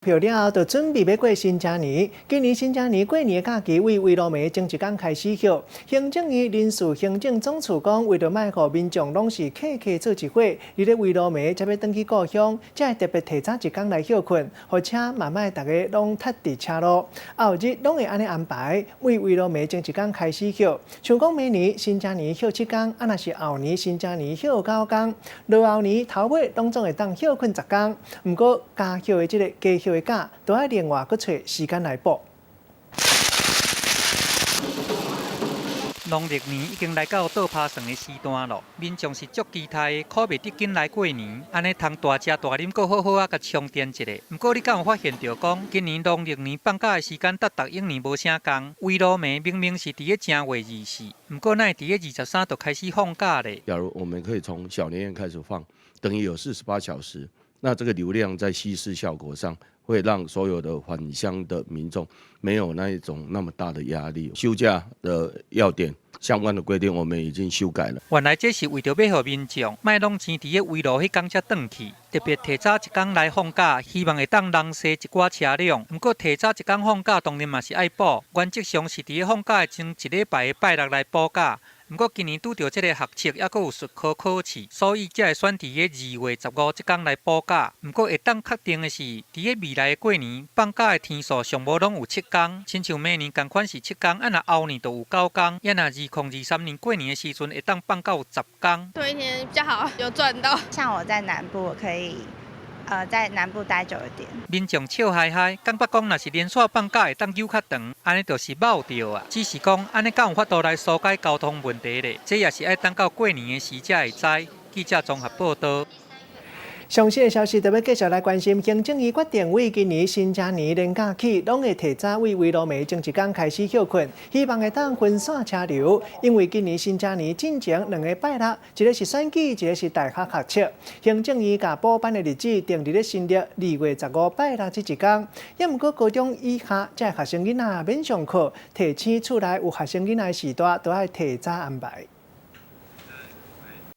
票了後，就準備欲過新正年。今年新正年過年的假期，對圍爐暝前一工開始歇。行政院人事行政總處講，為著莫予民眾攏是客客做一伙，佇咧圍爐暝才欲轉去故鄉，才會特別提早一工來歇睏，予車嘛莫逐家攏塞佇車路。後日攏會按呢安排，對圍爐暝前一工開始歇。像講明年新正年歇7工，啊若是後年新正年歇9工，落後年頭尾攏總會當歇睏10工。毋過加歇的這个加歇的假，都愛另外閣揣時間來補。農曆年已經來到倒拍算的時段囉，民眾是足期待的，苦袂得緊來過年，按呢通大食大啉，閣好好仔共充電一下。毋過你敢有發現著講，今年農曆年放假的時間佮逐往年無啥仝。圍爐暝明明是佇咧正月24，毋過哪會佇咧23就開始放假咧？假如我們可以從小年夜開始放，等於有48小時，那這個流量在稀釋效果上，會讓所有的返鄉的民眾沒有那一種那麼大的壓力。休假的要點相關的規定，我們已經修改了。原來這是為著欲予民眾莫攏踮佇咧圍爐彼工才轉去，特別提早一工來放假，希望會當人駛一寡車輛。毋過提早一工放假，當然嘛是愛補。原則上是佇咧放假的前一禮拜的拜六來補假。毋過今年拄著這个學測，猶閣有術科考試，所以才會選佇咧2月15這工來補假。毋過會當確定的是，佇咧未來的過年放假的天數上無攏有七工，親像明年仝款是七工，啊若後年就有9工，啊若2023年過年的時陣會當放到10工。多一天比較好，有賺到。像我在南部，我可以在南部待久一點。民眾笑嗨嗨，感覺講若是連續放假會當休較長，按呢就是冒著啊。只是講按呢敢有法度來疏解交通問題咧？這也是愛等到過年的時才會知。記者綜合報道。上新的消息，著欲繼續來關心。行政院決定，對今年新正年連假起，攏會提早對圍爐暝前一工開始歇睏，希望會當分散車流。因為今年新正年進前兩个拜六，一个是選舉，一个是大學學測。行政院共補班的日子定佇咧新曆2月15拜六這一工。也毋過高中以下這學生囡仔免上課，提醒厝內有學生囡仔的序大，都愛提早安排。